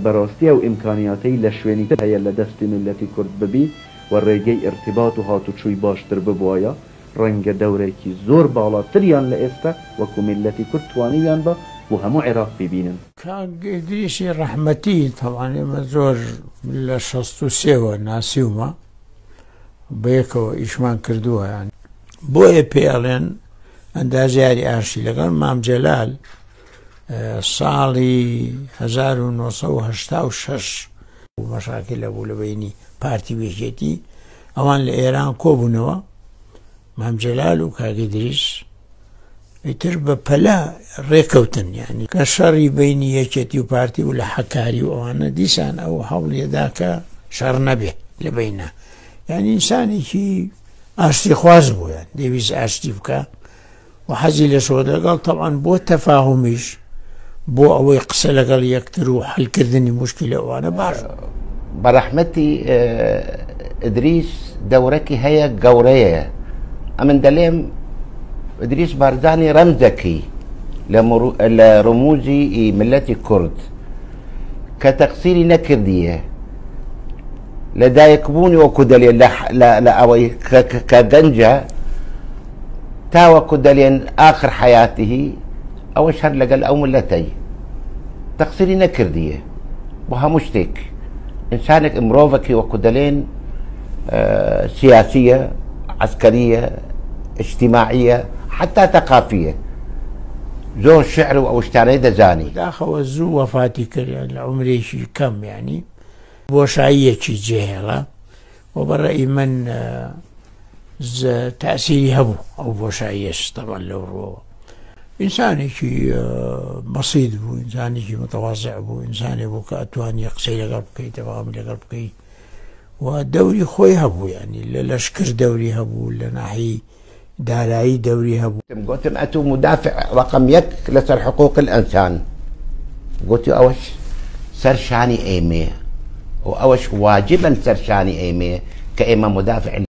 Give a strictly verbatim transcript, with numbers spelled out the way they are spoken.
Bi rastî ew îmkaniyateyî leşwênîtir heye li destê miletî Kurd bibî û rêgey îrtîbat û hatûçûyî baştir bibûaya, renge dewrekî zor balatiriyan li êst e, wekû miletî Kurd twanî wiyan ba û hemû Iraq bibînin. Kak Îdrîsî rehmetî, teban ê me zor li şast û sê we nasîwma, bi yekê we îşman kirduwa yani. Boyê pêlên endaziyarî arşî legal Mam Celal, e, salî hezar û neh sed û heyşta û şeş û meşakil hebû li beynî partî û yekêtî. Ewan li Êran kobûnewa. Mam Celal û Kak Îdrîs îtir bi pele rêkewtin, yani ke şerî beynî yekêtî û partî û li Hekarî û ewane dîsan ew hewlê da ke şer nebe li beyna. Yani însanekî aştîxwaz bû, yani dêvîz aştî bike û hezî li şo de legal, teban bo tefahumîş, bo ewê qise legal yektir û helkirdinî muşkîle wane baş. Bi rehmetî, e, Îdrîs dewrekî heye gewre ye. Em in delêm Îdrîs Barzanî remzekî li muru-, li rumûzî î miletî Kurd ke teqsîrî nekirdiye. Li dayikbûnî wekû delê li, li, li ewê ke, ke, ke genc e, ta wekû delên axir heyatihî, ew ji her legel ew miletey. Teqsîrî nekirdiye. Bi hemû ştêk. Însanek, mirovekî wekû delên, e, siyasî ye, eskerî ye, îctîmaî ye, heta teqafî ye. Zor şi'r û ew ştaneyê dezanî. Daxewe zû wefatî kir, yani li umrêkî kem, yani. Boşayiyekî cihêla. Û bi reyî min, e, z-, tesîrî hebû ew boşayiyê ji teban lewro. Însanekî, e, besît bû, însanekî mutewazî bû, însanê bû ke etwaniye qisey legal bikey, tefahumî legal bikey. Û dewrî xwe hebû, yani li leşkir dewrî hebû, li nahî darayî dewrî hebû. Gotim, etu mudafî reqem yek li ser hiqûqil însan. Gotiyo, ew ji ser şanî êmê û ew ji wacib in ser şanî êmê ke ême mudafî